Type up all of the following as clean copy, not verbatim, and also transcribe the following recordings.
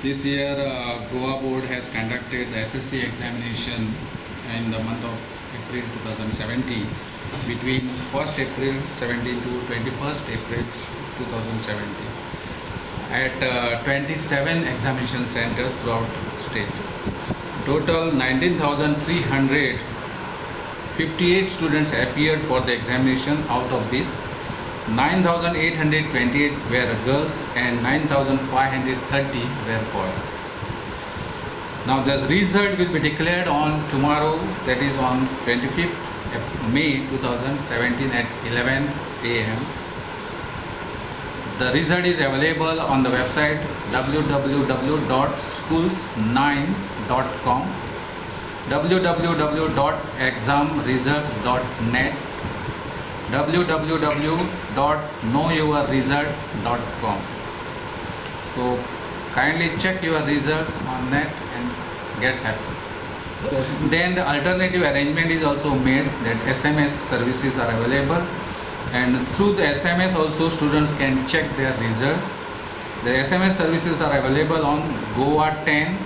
This year, Goa Board has conducted the SSC examination in the month of April 2017, between 1st April 17 to 21st April 2017 at 27 examination centers throughout state. Total 19,358 students appeared for the examination. Out of this, 9,828 were girls and 9,530 were boys. Now the result will be declared on tomorrow, that is on 25th May 2017 at 11 a.m. The result is available on the website www.schools9.com, www.examresults.net, www.knowyourresult.com. So kindly check your results on net and get happy. Then the alternative arrangement is also made that SMS services are available, and through the SMS also students can check their results. The SMS services are available on Goa 10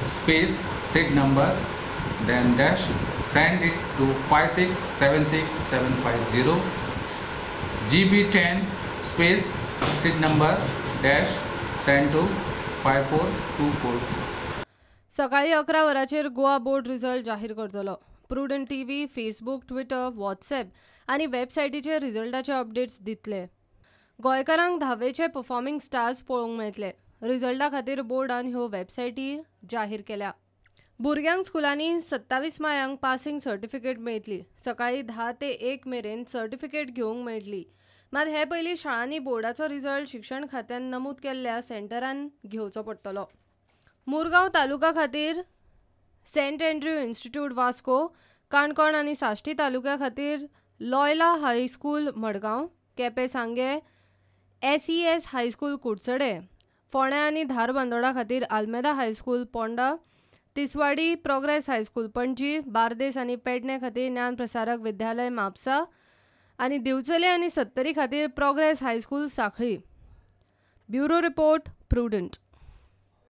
space seat number then dash, send it to 5676750, GB10 space seat number dash send to 5424. सकाळी 11 वरांचेर Goa board result जाहीर करतलो. Prudent TV, Facebook, Twitter, WhatsApp आनी वेबसायटीचेर रिजल्टाचे updates दितले. गोंयकारांक धावेचे performing stars पळोवंक मेळटले. रिजल्टा खातीर बोर्डान ह्यो वेबसायटी जाहीर केल्या. भुरग्यांक स्कुलांनी 27 मायांक पासिंग सर्टिफिकेट मेळटली. सकाळी 10 ते 1 मेरेन सर्टिफिकेट घेवंक मेळटली. मात हे पयलीं शाळांनी बोर्डाचो रिजल्ट शिक्षण खात्यान नमूद केल्ल्या सेंटरान घेवचो पडटलो. मुरगांव तालुका खातीर saint Andrew institute Vasco, Canacona आनी साश्टी तालुक्या खातीर Loyola high school Madgaon, Quepem Sanguem, SES high school Kudchade, Ponda आनी धारबांदोडा खातीर Almeida high school Ponda, Tiswadi Progress high school Panaji, Bardez आनी पेडणे खातीर ज्ञान प्रसारक विद्यालय म्हापसा आनी दिवचले आनी सत्तरी खातीर Progress high school Sanquelim. Bureau report, Prudent.